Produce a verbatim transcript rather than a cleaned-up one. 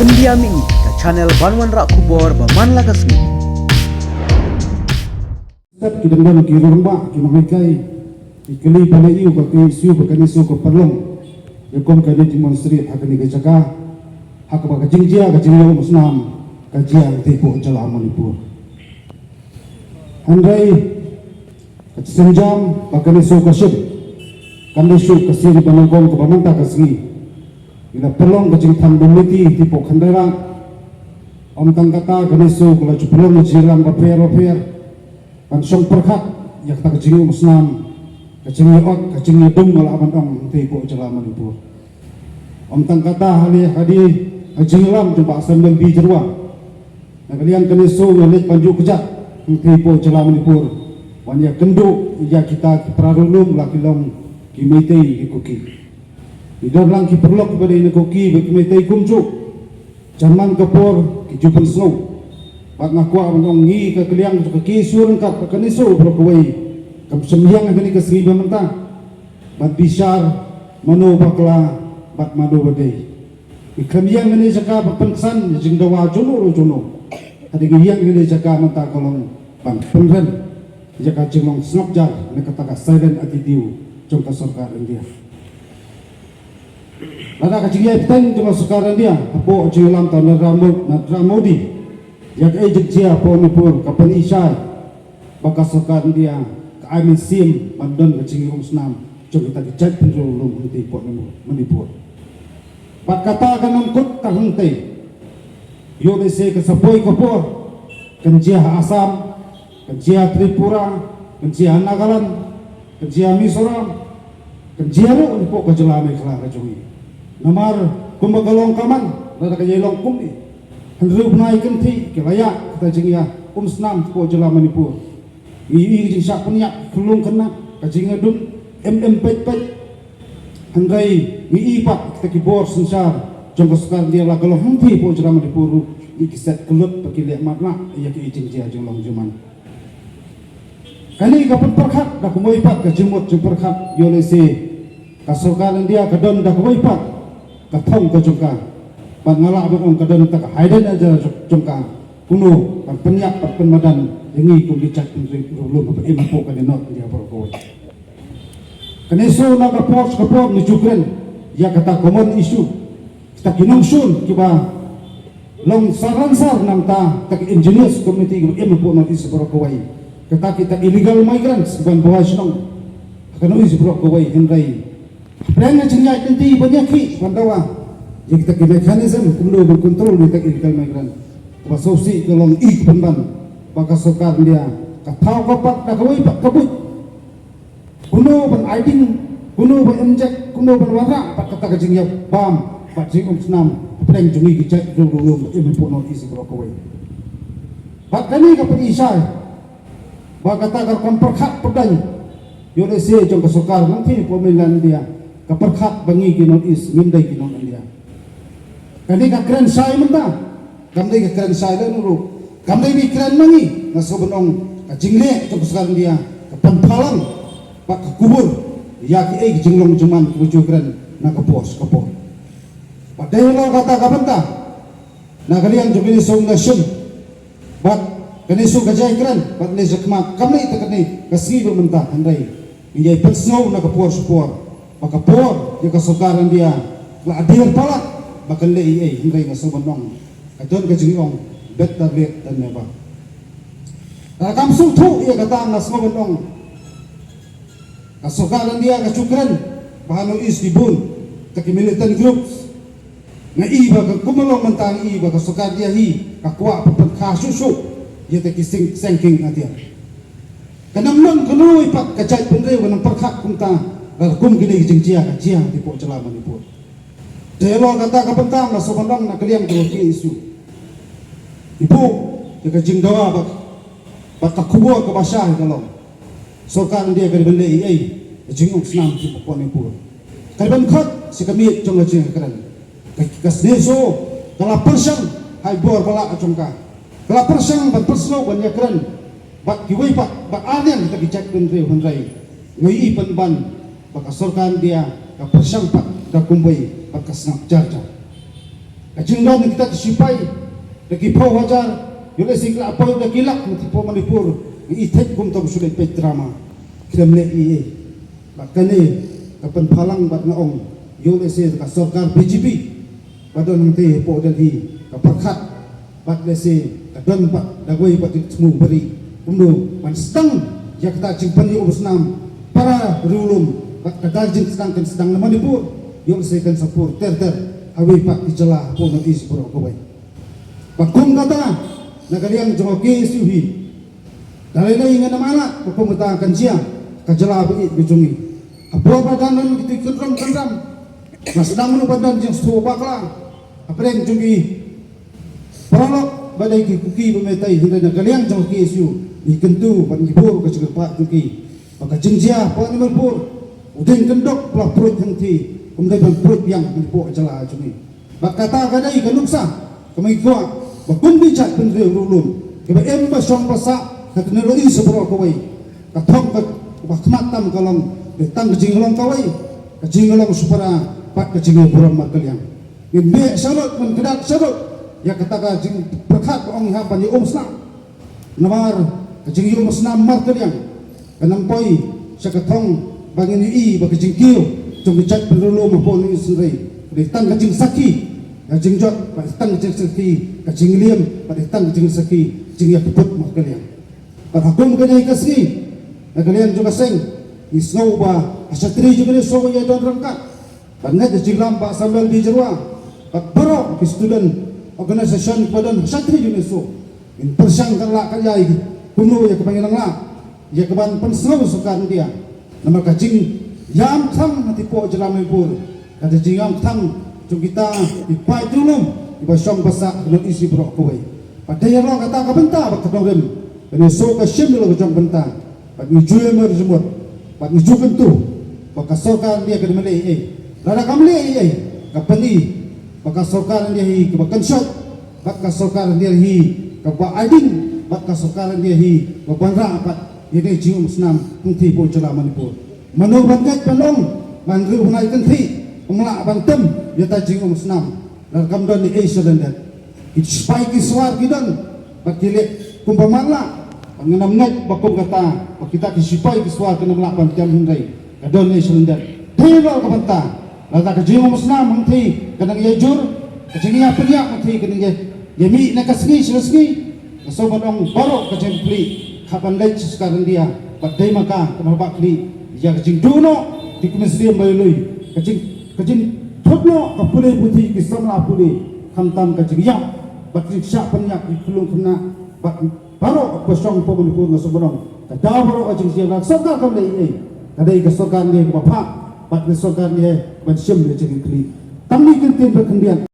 India Mini, ka channel ban wanrah khubor ba man la ka sngi. Step ki dang don ki rangbah ki nonghikai ki kylli ban ïoh ka KSU ba ka NESO ka pynlong ïa kum ka demonstration ha kane ka jaka ha kaba ka jingjia ka jingïoh snam ka jia hangtei hapoh jylla Manipur. Hynrei ka synjam ba ka NESO ka shim kam dei shuh ka sien ba nyngkong kaba mynta ka sngi ngi la pynlong ka jingthang dum lynti hapoh Khyndai Rah. Ym tang kata, ka NESO ka la ju pynlong ka jingïalam bapher bapher ban shong pyrkhat ïa kata ka jingïoh snam, ka jingïoh, ka jingïoh dum, nga lah ban ong, hangtei hapoh jylla Manipur. Ym tang kata, ha lade ha jingïalam jong Bah Samuel B Jyrwa, na ka liang ka NESO ngi leit ban ïoh kjat hangtei hapoh jylla Manipur ban ïakynduh ïa kita ki para riewlum, la ki long ki Meitei ki Kuki. Ngi don lang ki paralok kiba dei na Kuki bad ki Meitei kumjuh. Jan man ka por ki ju pynsngew. Bad nga kwah ban ong, ngi ka liang jong ka KSU ryngkat bad ka NESO baroh kawei, kam shym ïeng ha kane ka sngi ba mynta ban bishar mano ba bakla bad mano ba dei. Ngi khlem ïeng ha kane ka jaka ban pynksan ïa ka jingdawa jongno ruh jongno. Hynrei ngi ïeng ha kane ka jaka mynta ka long ban pynrem ïa ka jinglong sngap jar na kata ka silent attitude jong ka sorkar India. Lada ka jingïaid bteng jong ka sorkar India hapoh jingïalam u Narendra Mo-, Narendra Modi ïa kaei ka jingjia hapoh Manipur ka pyni shai ba ka sorkar India ka ai mynsiem ban don ka jingïoh snam jong kita ki jaitbynriew lum hangtei hapoh Manipur. Bad kata kan ym kut tang hangtei. Ïoh lehse kan sa poi ka por kan jia ha Assam, kan jia ha Tripura, kan jia ha Nagaland, kan jia ha Mizoram, kan jia ruh hapoh ka jylla Meghalaya ka jong ngi. Namar kumba ka long ka man, lada ka ïai long kumne, hynriew bnai kynthih ki la ïaid kata ka jingïaid um snam hapoh jylla Manipur. Ngi ïohi ka jingshah pynïap, ka khunlung khynnah, ka jingïadum em em peit peit. Hynrei ngi ïohi pat kita ki bor synshar jong ka sorkar India la ka long hangtei hapoh jylla Manipur ruh, ngi ki set kyllut ba ki leh matlah ïa ki jingjia jinglong jingman. Kane ka pynpyrkhat da kumwei pat ka jingmut jingpyrkhat, ïoh lehse ka sorkar India ka don da kawei pat ka thong ka jong ka. Bad nga lah ban ong ka don kata ka hidden agenda jong ka. Kumno ban pynïap bad pynmadan ïa ngi kum ki jaitbynriew lum ba im hapoh kane North India baroh kawei. Ka NESO na ka por sha ka por ngi ju kren ïa kata common issue. Kita ki nongshun kiba long sar lane sar na bynta kita ki engineers community kiba im hapoh North East baroh kawei. Kata kita illegal migrants kiban buhai shnong ha ka North East baroh kawei, hynrei hapdeng ka jingïaid lynti ban ïakhih ban dawa ïa kita ki mechanism kumno ban control ïa kita ki illegal migrant, kaba sngewsih ka long i ka pynban ba ka sorkar India ka thaw ka pat da kawei pat ka buit. Kumno ban ai ding, kumno ban inject, kumno ban wanrah bad kata ka jingïabam bad jingum snam hapdeng jong ngi ki jaitbynriew lum ba im hapoh North East baroh kawei. Bad kane ka pyni shai ba kata ka rukom pyrkhat pyrdain, ïoh lehse jong ka sorkar lynti hapoh mainland India ka pyrkhat ba ngi ki North East ngim dei ki North India. Kane ka kren shai mynta, kam dei ka kren shai lano ruh, kam dei ba kren ma ngi, nga sngewbha ban ong ka jingleh jong ka sorkar India ka pynpaw lang bad ka kubur ïa kiei ki jinglong jingman kiba ju kren na ka por sha ka por. Bad dei halor kata ka bynta na ka liang jong ka NESO ngi la shim bad ka NESO ka jai kren bad leit sha khmat, kam leit tang kane ka sngi ba mynta, hynrei ngi ïai pynsngew na ka por sha por ba ka por ïa ka sorkar India ka la dier palat ba kan leh ei ei, hynrei nga sngewbha ban ong ka don ka jingong better late than never. Lada kam sngewthuh ïa kata, nga sngewbha ban ong ka sorkar India ka ju kren ba ha North East ki bun kita ki militant groups. Nga i ba ka, kumba long mynta, nga i ba ka sorkar India hi ka kwah ban pynkha shuh shuh ïa kita ki seng, sengking atiar. Kan ym don kano pat ka jaitbynriew kan ym pyrkhat kumta lada kum kine ki jingjia ka jia hapoh jylla Manipur. Te halor kata ka bynta nga sngewbha ban ong na ka liang jong ka KSU, i buh ïa ka jingdawa bad, bad ka khubor kaba shai ka long sorkar India ka dei ban leh ei ei ka jingum snam hapoh Manipur. Ka dei ban khot sha ka miet jong ka jingkren. Ka, ka NESO ka la pyrshang ha i bor ba lah jong ka. Ka la pyrshang ban pynsngew ban ïakren bad kiwei pat, bad ar liang kita ki jaitbynriew, hynrei nga i pynban ba ka sorkar India ka pyrshang pat da kumwei bad ka sngap jar jar. Ka jingdon kita ki sipai da ki phew hajar, ïoh lehse ki la poi da ki lak na ki phew Manipur, ngi i thik kumta ba shu leit peit drama. Khlem leh ei ei. Bad kane ka pynphalang bad nga ong, ïoh lehse ka sorkar B J P ba don hangtei hapoh Delhi ka pyrkhat bad lehse ka don bad da kawei pat ka jingthmu bari kumno ban sdang ïa kata jingpynïoh umsnam para riewlum bad ka dang jingsdang kan sdang na Manipur, ïoh lehse kan sa pur ter ter ha kawei pat ki jylla hapoh North East baroh kawei. Bad kum kata, na ka liang jong ka K S U hi, da lei lei ngan ym ailad ba kum kata kan jia ha ka jylla ba ïeit ka jong ngi. Hapoh ba don kito ki kynrong kynram, nga sdang ruh ba don jingsngewbha bakla hapdeng jong ki paralok ba dei ki Kuki ba Meitei, hynrei na ka liang jong ka K S U ngi kyntu bad ngi bor ka jingkyrpad jong ki ba ka jingjia hapoh Manipur u dieng kyndok ba la pruid hangtei, um dei ban pruid biang hapoh ka jylla jong ngi. Bad kata ka dei ka nuksa kaba ngi kwah ba kum ki jaitbynriew riewlum kiba im ba shong ba sah ha ka technology baroh kawei, ka thong kaba khmat tam ka long dei tang ka jinglong kawei, ka jinglong shipara bad ka jingïaburom markylliang. Ngin beh sharud, ngin kyndat sharud ïa kata ka jingpyrkhat ba ong hap ban ïa umsnam. Namar ka jingïoh umsnam markylliang kan ym poi sha ka thong ba ngin ïohi ba ka jingkiew jong ka jaitbynriew riewlum hapoh North East hynrei ka dei tang ka jingsakhi ka jingjot, ba dei tang ka jingsakhi ka jingliem, ba dei tang ka jingsakhi jingïakynduh markylliang. Bad ha kum kane ka sngi, na ka liang jong ka seng, ngi sngew ba ha shatri jong kane ka shnong ïa don ryngkat bad ngeit ka jingïalam Bah Samuel B Jyrwa bad baroh ki student organization kiba don ha shatri jong kane ka shnong. Ngin pyrshang kan lah ka jai kumno ïa kaban nang lah ïa kaban pynsngew sorkar India. Namar ka jingïam kthang na ka jylla Manipur ka dei ka jingïam kthang jong kita ki paid riewlum kiba shong ba sah ha North East baroh kawei. Bad dei ïa long kata ka bynta ba ka nongrim kane ka shnong ka shim ïa la ka jong ka bynta. Bad ngi ju ïamir jingmut bad ngi ju kyntu ba ka sorkar India ka dei ban leh ei ei. Lada kam leh ei ei, ka pyni ba ka sorkar India hi kaba kynshoh, bad ka sorkar India hi kaba aidin, bad ka sorkar India hi kaba wanrah bad ïa kane ka jingïoh umsnam hangtei hapoh jylla Manipur. Mano ban ngeit ban ong ba hynriew bnai kynthih ym lah ban tem ïa kata ka jingïoh umsnam lada kam don ei ei shalyndet? Ki sipai ki sawar ki don bad ki leh kumba matlah. Bad ngan ym ngeit ba kum kata ba kita ki sipai ki sawar kin ym lah ban tem, hynrei ka don ei ei shalyndet. Dei ruh ka bynta lada ka jingïoh umsnam hangtei ka nang ïa jur, ka jingïapynïap hangtei ka nang ïa, ïa mih na ka sngi sha ka sngi. Nga sngew ban ong baroh ka jingpyni hap ban leit sha sorkar India bad dei ma ka kaba hap ban khlieh ïa ka jingduh noh ki kmie syriem ba ïalui, ka jing, ka jingthut noh ka pule puthi ki samla pule, khamtam ka jingïap bad jingshah pynïap ïa ki khyllung khynnah bad baroh kaba shong hapoh Manipur. Nga sngew ban ong ka daw baroh ka jingïap, ka sorkar kam leh ei ei, ka dei ka sorkar India kaba phah bad ka sorkar India ban shim ïa ka jingkhlieh. Tang kine ki kyntien ba khyndiat.